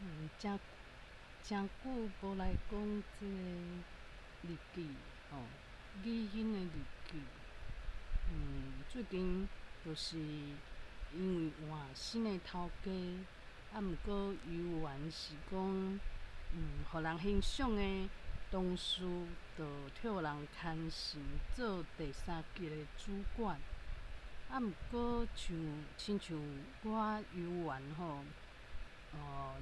誠誠久無來講這個日記吼，語音的日記。最近就是因為換新的頭家，啊，毋過猶原是講，予人欣賞的同事，就託人牽成做第三級的主管。啊，毋過像親像我猶原吼，哦，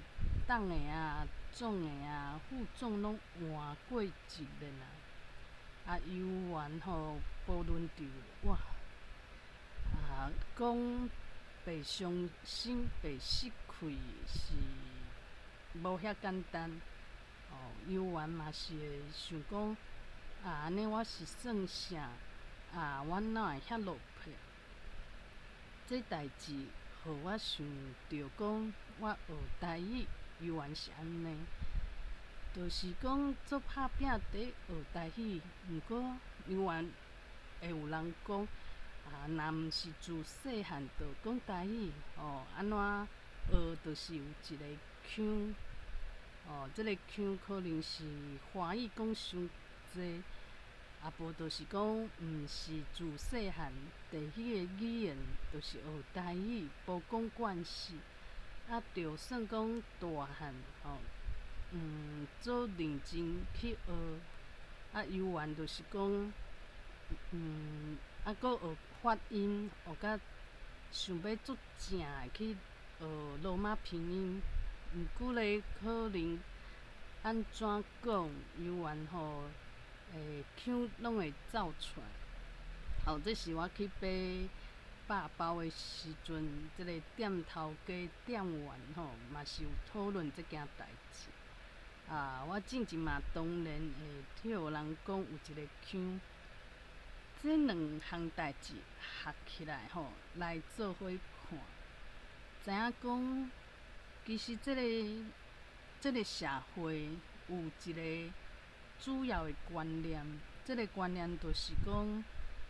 董的啊、總的啊、副總攏換過一輪啊，啊，猶原吼無輪著哇，啊，講袂傷心、袂失氣是無遐簡單。哦，猶原嘛是會想講，啊，按呢我是算啥？啊，我哪會遐落魄？這代誌予我想著講，我學台語猶原是按呢，就是講做拍拚佇學台語，毋過猶原會有人講，啊，若毋是自細漢就講台語，哦，按怎學就是有一个腔，哦，這个腔可能是華語講傷濟。啊，無就是講，毋是自細漢第一个語言就是學台語，無講慣勢。啊，就算講大漢吼，做認真去學，啊，猶原就是講，啊，閣學發音，學甲想欲足正的去學羅馬拼音，毋過咧可能按怎講，猶原吼。會腔攏會走出來，吼，這是我去買肉包的時陣，這个店頭家店員吼，嘛是有討論這件代誌。啊，我進前嘛當然會聽人講有一个腔，這兩項代誌合起來吼，來做伙看，知影講其實這个社會有一个主要的觀念，這个觀念就是講，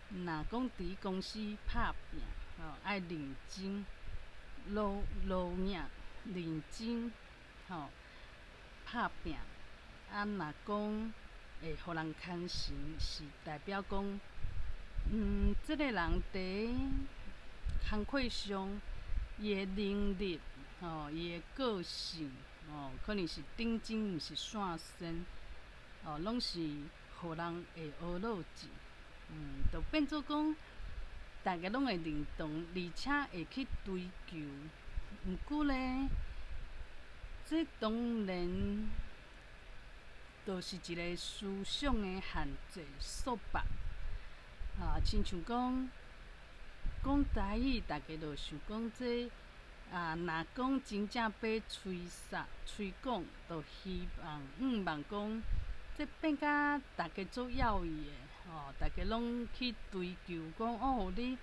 若講佇公司拍拚，吼，愛認真、努努力、認真，吼，拍拚。啊，若講會予人牽成，是代表講，這个人佇工課上，伊的能力，吼，伊的個性，吼，可能是頂真，毋是線先。哦，攏是予人會學落去，就變做講，大家攏會認同，而且會去追求。毋過咧，這當然就是一个思想的限制束縛。啊，親像講講台語，大家就想講這啊，若講真正欲吹捒、吹講，就希望向望講。這變甲逐家做要伊的，吼，逐家攏去追求講哦，你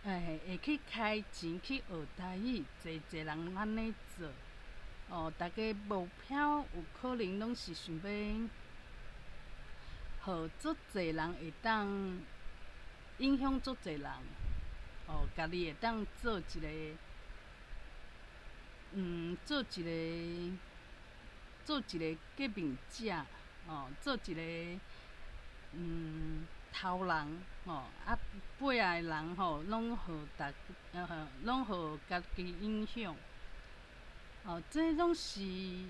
會去開錢去學台語，濟濟人按呢做，哦，逐家目標有可能攏是想欲，予足濟人會當影響足濟人，哦，家己會當做一个，做一个。做一个革命者，吼，做一个頭人，吼，啊，背後的人吼，攏予逐，攏予家己影響，哦，這攏是，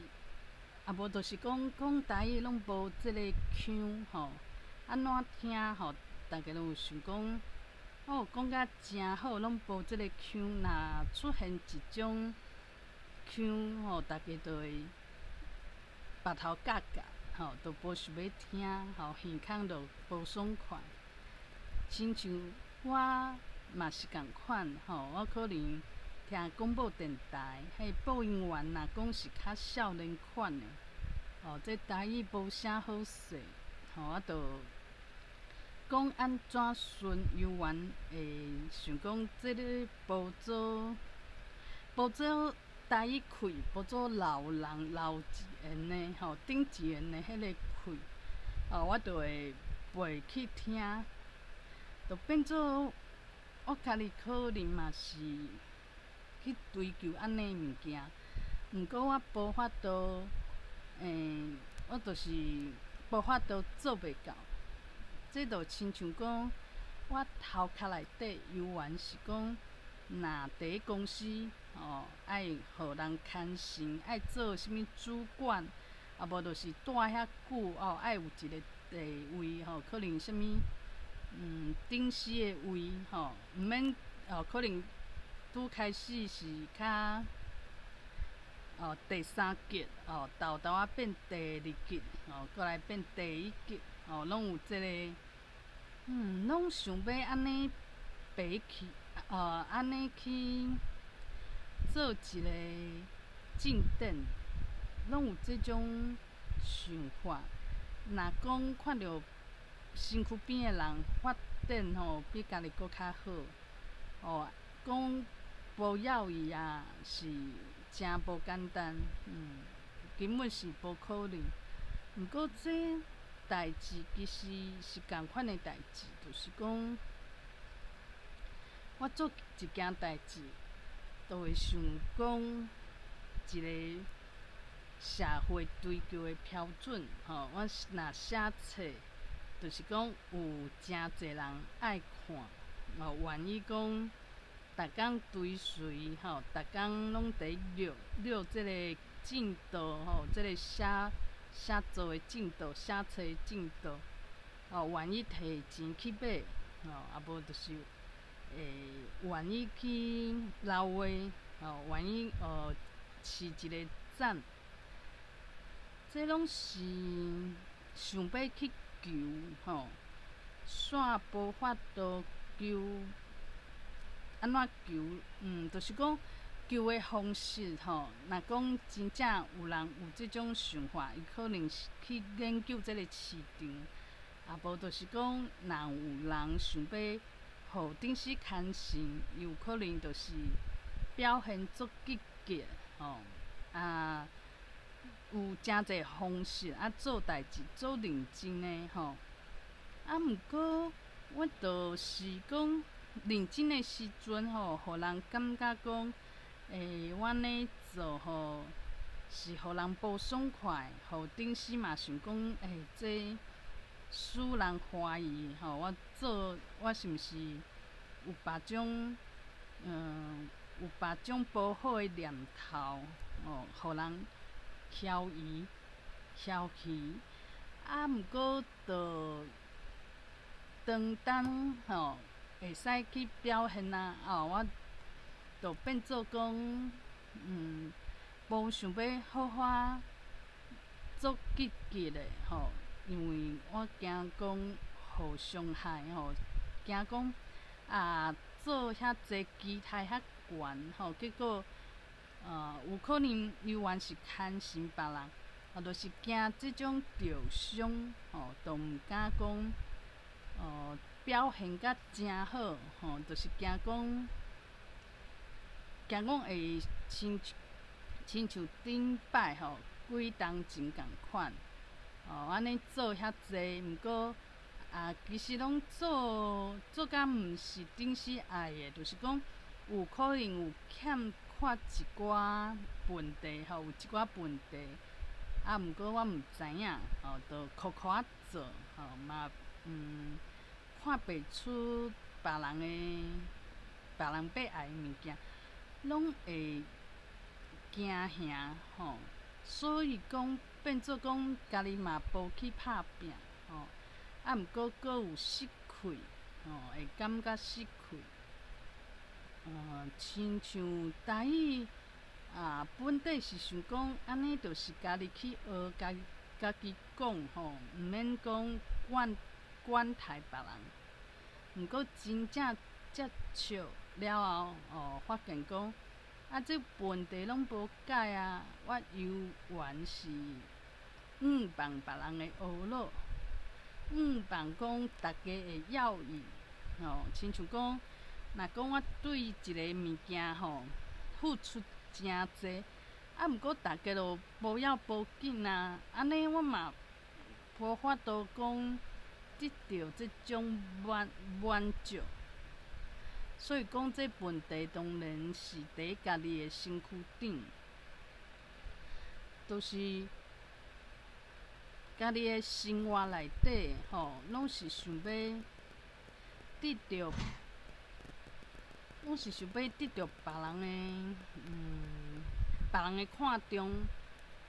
啊無就是講講台語攏無這个腔，吼，按怎聽吼，逐家攏有想講，哦，講甲誠好，攏無這个腔，若出現一種腔，吼，逐家就會。腹頭咬咬，吼，就無想欲聽，吼，耳孔就無爽快。親像我嘛是仝款，吼，我可能聽廣播電台，彼播音員若講是較少年款的，吼，這台語無啥好勢，吼，啊，就講按怎順，猶原會想講這个無做，無做。台語氣，無做老人老一緣的吼，頂一緣的彼个氣，哦，我就會袂去聽，就變做我家己可能嘛是去追求按呢物件，毋過我無法度，我就是無法度做袂到。這就親像講，我頭殼內底猶原是講，若佇公司吼，愛予人牽線，愛做啥物主管，啊無就是蹛遐久哦，愛有一个地位吼，可能啥物頂司的位吼，毋免哦，可能拄開始是較哦第三級哦，沓沓仔變第二級，哦，閣來變第一級，哦，攏有這个，攏想欲按呢爬去，哦，按呢去做一个進展，攏有這種想法。若講看著身軀邊的人發展吼，比家己閣較好，哦，講無要伊啊，是誠無簡單，根本是無可能。毋過這代誌其實是仝款的代誌，就是講我做一件代誌，都會想講一个社會追求的標準，吼，我若寫冊，就是講有誠濟人愛看，哦，願意講逐工追隨，吼，逐工攏佇掠掠這个進度，吼，這个寫寫作的進度、寫冊的進度，哦，願意提錢去買，吼，啊無就是會願意去留話，吼，願意飼一个讚。這攏是想欲去求吼，煞無法度求，按怎求？就是講求的方式吼，若講真正有人有這種想法，伊可能是去研究這个市場，啊無就是講，若有人想欲予頂死牽線，伊有可能就是表現足積極吼，啊。有誠濟方式啊，做代誌做認真的吼。啊，毋過我就是講認真的時陣吼，予人感覺講，我按呢做吼，是予人無爽快，予頂死嘛想講，這使人懷疑吼，我做我是毋是有別種，有別種無好的念頭，哦，予人懷疑、懷疑，啊，毋過就當當吼會使去表現啊，哦，我就變做講，無想欲好好做積極的吼，因為我驚講予傷害吼，驚講啊做遐濟期待遐懸吼，結果有可能猶原是牽線別人，啊，就是驚這種著傷吼，都毋敢講，表現甲誠好吼，就是驚講，驚講會親像親像頂擺吼，幾冬前仝款，哦，按呢做遐濟，毋過啊，其實攏做做甲毋是頂死愛的，就是講有可能有欠缺一寡問題吼，有一寡問題，啊，毋過我毋知影，吼，就苦苦仔做，吼嘛，看袂出別人的別人欲愛的物件，攏會驚嚇吼，所以講變做講家己嘛無去拍拚，吼，啊，毋過閣有失氣，吼，會感覺失氣。親像台語啊，本底是想講按呢，就是家己去學，家家己講吼，毋免講管管太別人。毋過真正接觸了後，哦，發現講啊，這問題攏無解啊！我猶原是向望別人的呵咾，向望講逐家會要伊，吼，親像講。若講我對一个物件吼付出誠濟，啊，毋過逐家都無要無緊啊，按呢我嘛無法度講得著這種滿滿足。所以講這問題當然是佇家己的身軀頂。就是家己的生活內底吼，攏是想欲得著，攏是想欲得著別人的，別人的看重，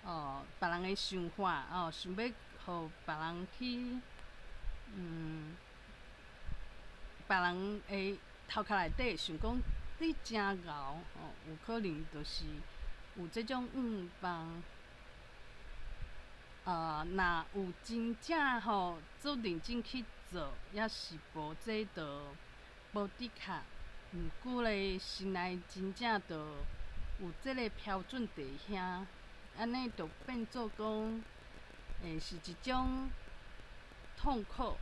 哦，別人的想法，哦，想欲予別人去，別人的頭殼內底想講你誠𠢕吼，有可能就是有這種願望。啊，若有真正吼足認真去做，抑是無這就無的確。毋過咧，心內真正就有這個標準佇遐，按呢就變做講，是一種痛苦，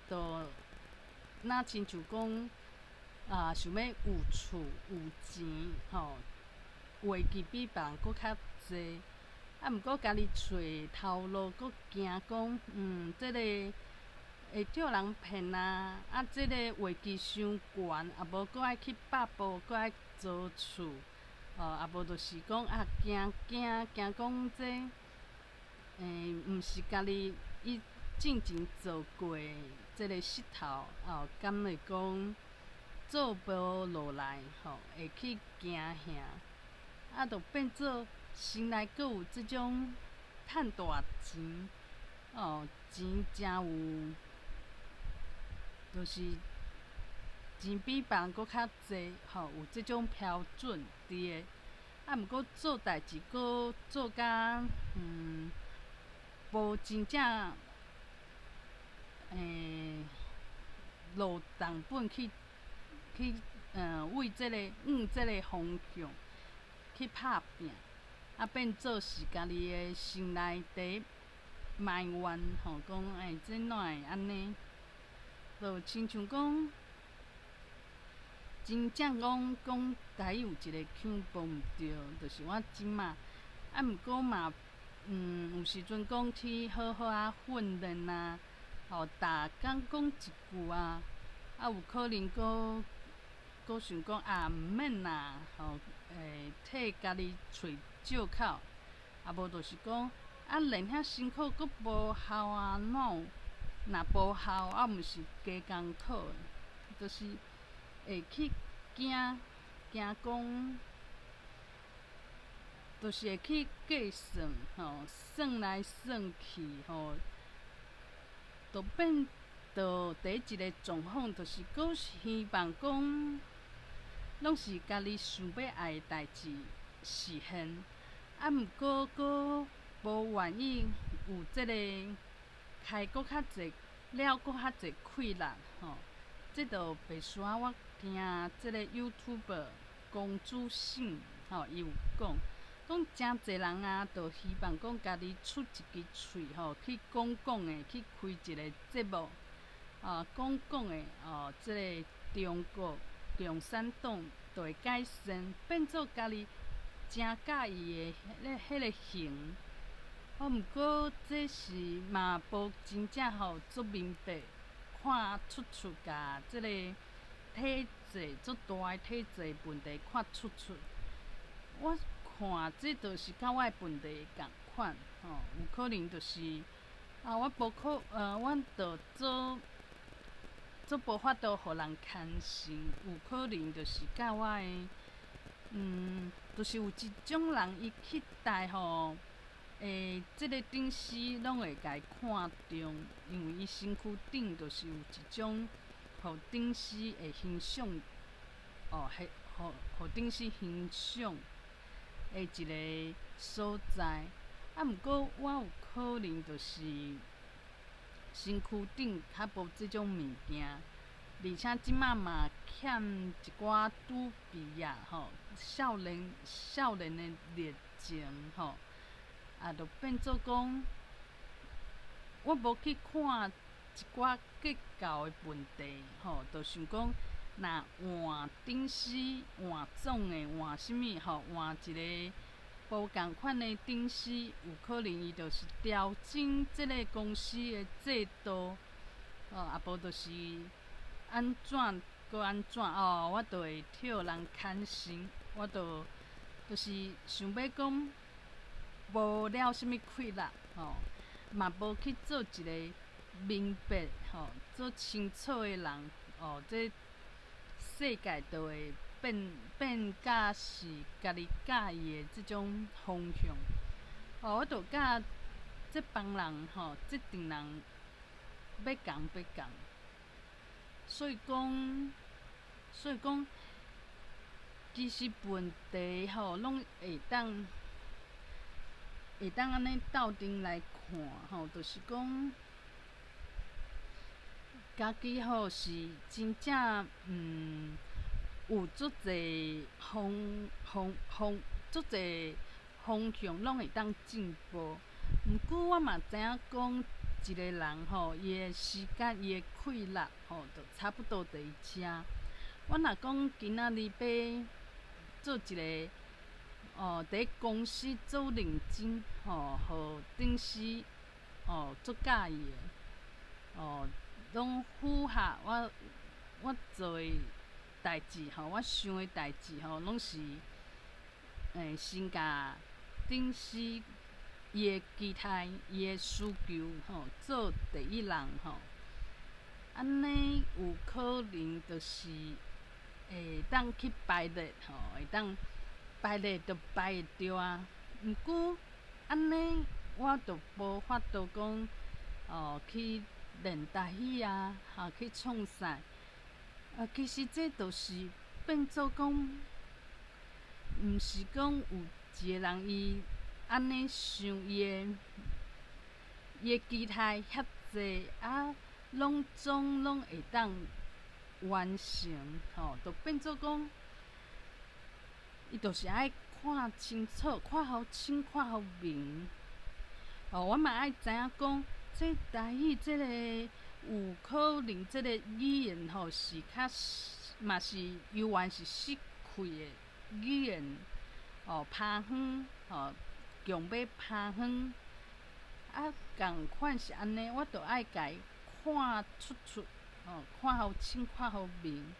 就若親像講，啊，想欲有厝有錢吼，話期比別人閣較濟。啊，毋過家己揣頭路，閣驚講，這個會予人騙啊！啊，這個畫期傷懸，啊無閣愛去北部，閣愛租厝，哦，啊無就是講啊，驚驚驚講這，毋是家己以進前做過的這個穡頭，哦，敢會講做無落來，吼，會去驚嚇，啊，就變做心內閣有這種趁大錢，哦，錢誠有，就是錢比別人閣較濟，吼，有這種標準佇个。啊，毋過做代誌閣做甲，無真正，落重本去去，為這個往這個方向去拍拚。啊，變做是家己的心內佇埋怨吼，講欸，這哪會按呢？就親像講，真正講講台語有一个腔無毋對，就是我這馬，啊，毋過嘛，有時陣講去好好仔訓練啊，吼，逐工講一句啊，啊，有可能閣閣想講啊，毋免啦，吼，替家己揣藉口，啊，無就是講啊，練遐辛苦閣無效啊，哪有？若無效，啊，毋是加艱苦的，就是會去驚驚講，就是會去計算吼，算來算去吼，就變做佇一个狀況，就是閣希望講，攏是家己想欲愛的代誌實現，啊，毋過閣無願意有這个開閣較濟了閣較濟氣力吼，這就白說我聽這个 YouTuber 公主信吼，伊有講，講誠濟人啊，就希望講家己出一支喙吼，去講講的，去開一个節目，啊，講講的哦，這个中國共產黨就會改善，變做家己誠佮意的彼個型。哦，毋過這是嘛無真正吼足明白，看出出共這个體制足大的體制問題看出出。我看這就是佮我的問題仝款，吼，有可能就是啊，我無可，我著做做無法度予人牽線，有可能就是佮我的，就是有一種人伊期待吼。這个頂司攏會共伊看重，因為伊身軀頂就是有一種，予頂司會欣賞，哦，彼，予頂司欣賞的一个所在。啊，毋過我有可能就是身軀頂較無這種物件，而且這馬嘛欠一寡拄備啊，吼，少年少年的熱情吼。啊，就變做講，我無去看一寡結構的問題，吼，就想講，若換頂司、換總的、換啥物吼，換一个無仝款的頂司，有可能伊就是調整這个公司的制度，哦，啊無就是按怎閣按怎哦，我就會予人牽線，我就就是想欲講。無了啥物氣力吼，嘛無去做一个明白吼，做清楚的人哦，這世界就會變變甲是家己佮意的這種方向。哦，我就佮這幫人吼，這陣人欲仝欲仝，所以講，其實問題吼，攏會當按呢鬥陣來看吼，就是講，家己吼是真正有足濟方方方足濟方向攏會當進步。毋過我嘛知影講，一個人吼，伊的時間、伊的氣力吼，就差不多佇遮。我若講今仔日欲做一个哦，佇公司做認真吼，予頂司哦足佮意的，哦，攏符合我做的代誌吼，我想的代誌吼，攏是先共頂司伊的期待、伊的需求吼，做第一人吼。按呢有可能就是會當去排列吼，會當排列就排會著啊。毋過按呢，我就無法度講哦去練台語啊，哈去創賽。啊，其實這就是變做講，毋是講有一個人伊按呢想伊的期待遐濟啊，攏總攏會當完成吼，就變做講，伊就是愛看清楚，看予清，看予明。哦，我嘛愛知影講，這台語這個有可能這個語言吼是較嘛是猶原是失去的語言，哦，拋荒吼，強欲拋荒。啊，仝款是按呢，我著愛共伊看出出，吼，看予清，看予明，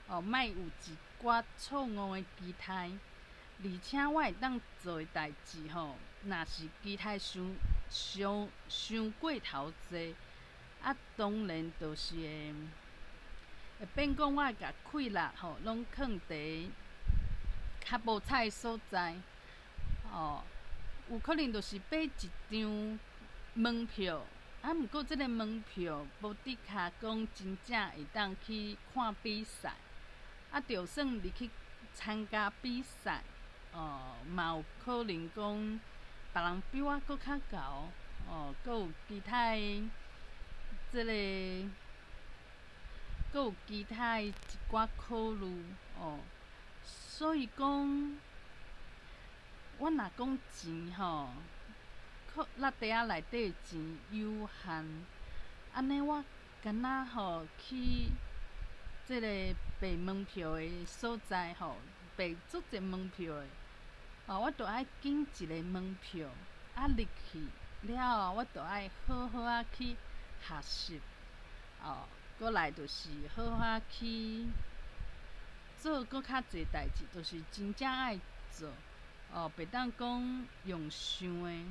哦，莫有一寡錯誤的期待，而且我會當做的代誌吼，若是期待傷傷傷過頭濟，啊，當然就是會變講我會共氣力吼，攏囥佇較無彩的所在，哦，有可能就是買一張門票，啊，毋過這个門票無的確講真正會當去看比賽，啊，就算入去參加比賽，哦，嘛有可能講別人比我閣較𠢕，哦，閣有其他的這个，閣有其他的一寡考慮，哦，所以講，我若講錢吼，靠落袋仔內底的錢有限，按呢我敢若吼去這個賣門票的所在吼，賣足濟門票的，哦，我著愛揀一个門票，啊入去了後，我著愛好好仔去學習，哦，閣來就是好好仔去做閣較濟代誌，就是真正愛做，哦，袂當講用想的。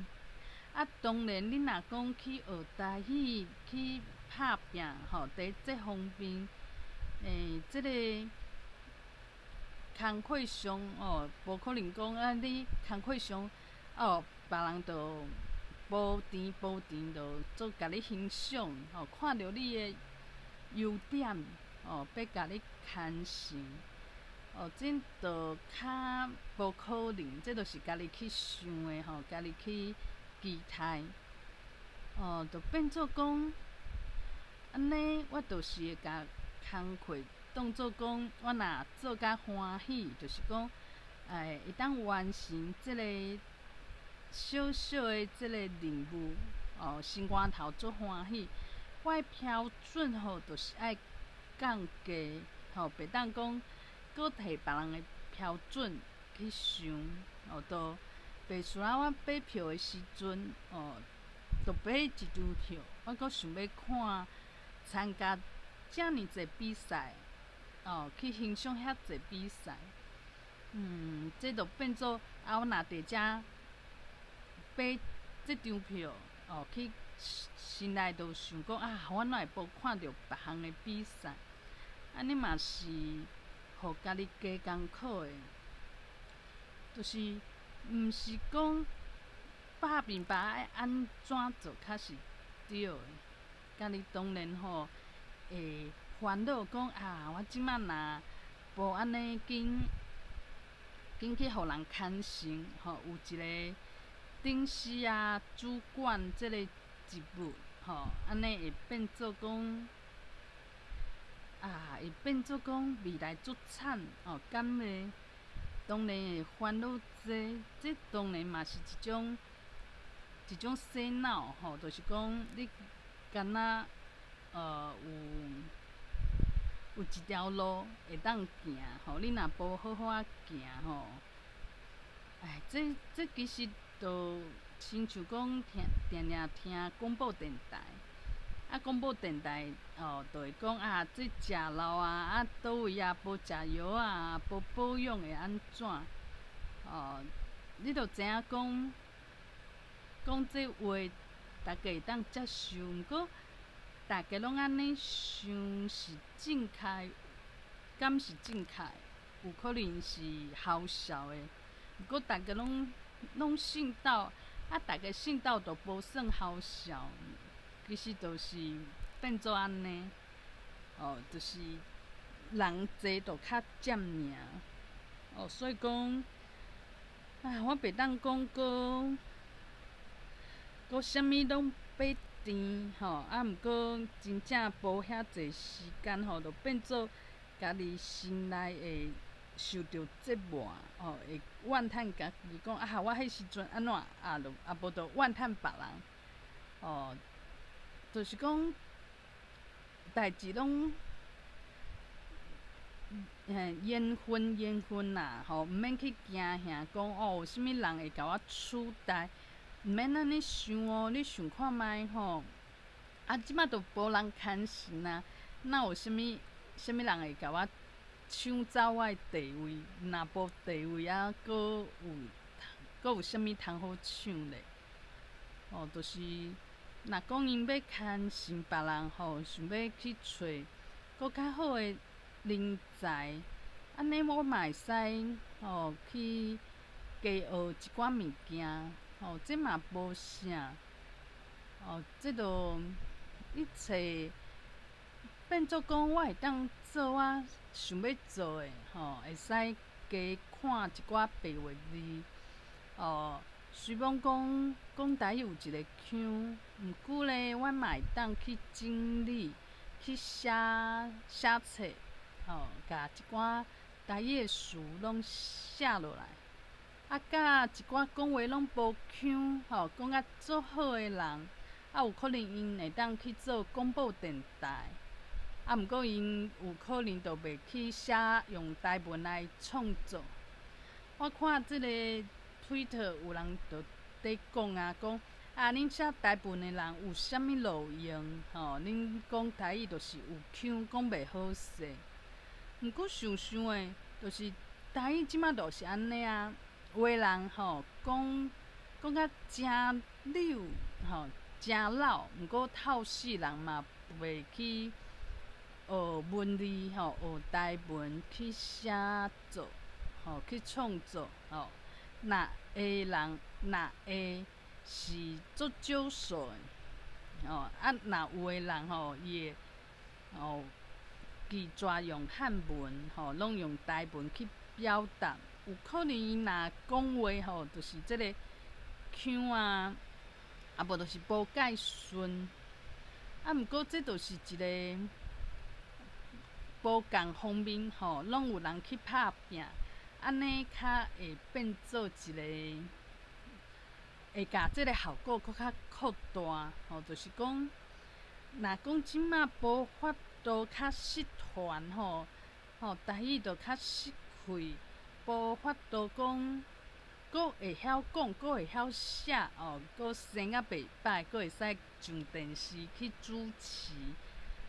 啊，當然，你若講去學台語，去拍拚吼，佇這方面，這个工課上哦，無可能講啊，你工課上哦，別人就無甜無甜就做共你欣賞吼，看著你的優點哦，欲共你牽成，哦，這就較無可能，這就是家己去想的吼，家己去期待，哦，就變做講，按呢，我就是會共工課當做講，我若做甲歡喜，就是講，會當完成這个小小的這个任務，哦，心肝頭足歡喜。我的標準吼，就是愛降低，吼，袂當講閣提別人的標準去想，哦，就袂輸啊！我買票的時陣，哦，就買一張票，我閣想欲看參加遮爾濟比賽，哦，去欣賞遐濟比賽，這就變做啊，我若佇遮買這張票哦，去心內就想講啊，我哪會無看著別項的比賽？按呢嘛是予家己加艱苦的，就是毋是講100%愛按怎做較是對的。家己當然吼會煩惱講啊，我這擺若無按呢緊緊去予人牽成吼，有一个頂司啊、主管這个職務吼，按呢會變做講啊，會變做講未來足慘哦，敢會？當然會煩惱這，這當然嘛是一種一種洗腦吼，就是講你敢若有一條路會當行吼，你若無好好仔行吼，哎，這其實就親像講聽定定聽廣播電台，啊廣播電台哦，就會講啊，這食路啊，啊佗位啊無食藥啊，無保養會按怎？哦，你就知影講講這話，大家會當接受，毋過大家攏按呢想是正確，敢是正確？有可能是好笑的，毋過大家攏攏信到，啊，大家信到就無算好笑，其實就是變做按呢，哦，就是人濟就較佔爾，哦，所以講，啊，我袂當講閣閣啥物攏欲甜吼，啊，毋過真正無遐濟時間吼，就變做家己心內會受著折磨，吼，會怨嘆家己講啊，我彼時陣按怎啊，就啊無就怨嘆別人，哦，就是講代誌攏嘿緣分緣分啦，吼，毋免去驚嚇講哦，有啥物人會共我取代，毋免按呢想哦，你想看覓吼，啊，這擺都無人牽神啊，哪有啥物啥物人會共我搶走我的地位？若無地位啊，閣有閣有啥物通好搶咧？哦，就是若講𪜶欲牽成別人吼，想欲去揣閣較好的人才，按呢我嘛會使吼去加學一寡物件，吼，這嘛無啥，哦，這就一切變做講我會當做我想欲做的，吼，會使加看一寡白話字，哦，雖罔講講台語有一个腔，毋過咧，我嘛會當去整理、去寫寫冊，吼，共一寡台語的詞攏寫落來。啊，佮一寡講話攏無腔，吼，講甲足好的人，啊，有可能𪜶會當去做廣播電台，啊，毋過𪜶有可能就袂去寫用台文來創作。我看這个推特有人就佇講啊，講啊，恁寫台文的人有啥物路用？吼，恁講台語就是有腔，講袂好勢。毋過想想的，就是台語這擺就是按呢啊。有的人吼講講甲誠溜吼，誠老，毋過透死人嘛袂去學文字吼，學台文去寫作吼，去創作吼。若會人若會是足少數的吼，啊，若有的人吼，伊會吼拒絕用漢文吼，攏用台文去表達。有可能伊若講話吼，就是這个腔啊，啊無就是無蓋順。啊，毋過這就是一个無仝方面吼，攏有人去拍拚，按呢較會變做一个，會共這个效果閣較擴大吼，就是講，若講這馬無法度較失傳吼，吼台語就較失去。無法度講，閣會曉講，閣會曉寫，哦，閣生甲袂歹，閣會使上電視去主持，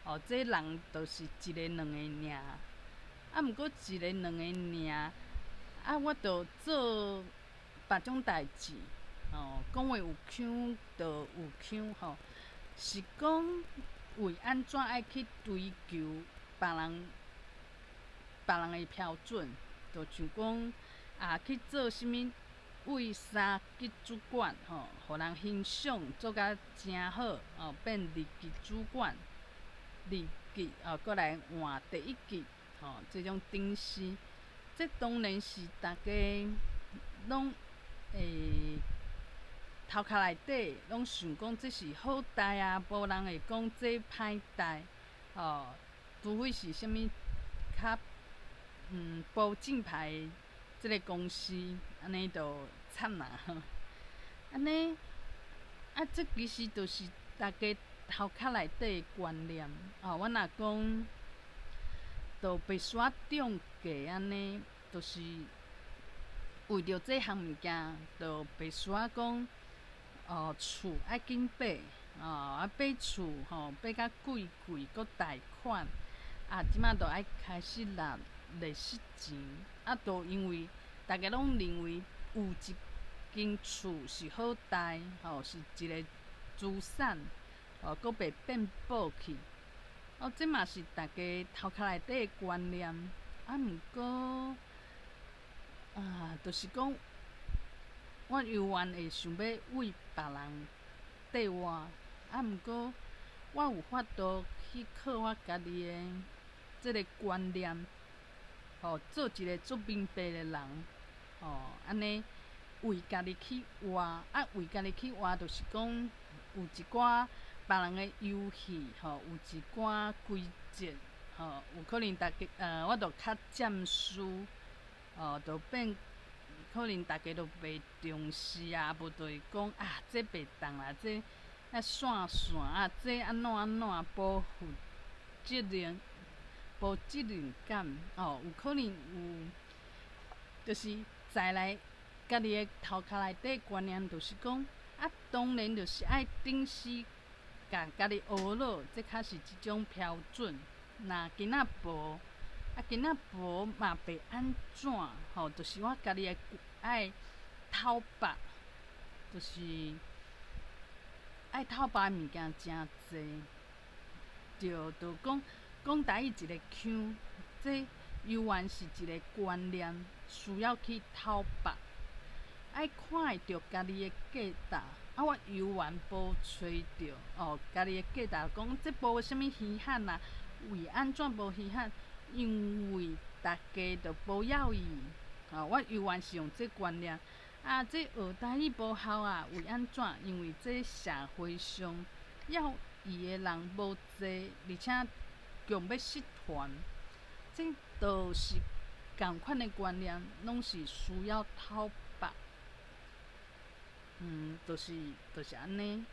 哦，這人就是一个兩个爾。啊，毋過一个兩个爾，啊，我就做別種代誌，吼，講話有腔就有腔吼，是講為按怎愛去追求別人的標準，就像講啊去做啥物位三級主管吼，予人欣賞做甲誠好哦，變二級主管，二級哦，閣來換第一級吼，這種等時，這當然是逐家攏會頭殼內底攏想講這是好代啊，無人會講這歹代，吼，除非是啥物較無正牌這个公司，按呢就慘啦。按呢，啊，這其實就是逐家頭殼內底的觀念，哦，我若講，就袂需要中介按呢，就是為著這項物件，就袂需要講，哦，厝愛緊買，哦，啊買厝吼買甲貴貴，閣貸款，啊，這馬就愛開始納利息錢，啊，就因為逐家攏認為有一間厝是好代，吼，是一个資產，哦，閣袂變薄去，哦，這嘛是逐家頭殼內底的觀念，啊，毋過，啊，就是講，我猶原會想欲為別人綴活，啊，毋過我有法度去靠我家己的這个觀念，吼，做一个足明白的人，吼，按呢為家己去活，啊，為家己去活，就是講有一寡別人的遊戲，吼，有一寡規則，吼，有可能逐家，我就較佔輸，哦，就變可能逐家都袂重視啊，無就會講啊，這袂當啦，這愛散線啊，這按怎按怎無負責任，無責任感，哦，有可能有，就是再來家己的頭殼內底觀念，就是講啊，當然就是愛頂死共家己學落，這較是一種標準。若囡仔無，啊囡仔無嘛袂按怎，吼，就是我家己的愛討拍，就是愛討拍的物件誠濟，對，就講講台語一个腔，這猶原是一个觀念，需要去討拍，愛看會著家己的價值，啊，我猶原無揣著哦，家己的價值，講這無啥物稀罕啊，為按怎無稀罕？因為逐家都無要伊，哦，我猶原是用這觀念，啊，這學台語無效啊，為按怎？因為這社會上要伊的人無濟，而且強欲失傳，這都是仝款的觀念，攏是需要討拍。就是按呢。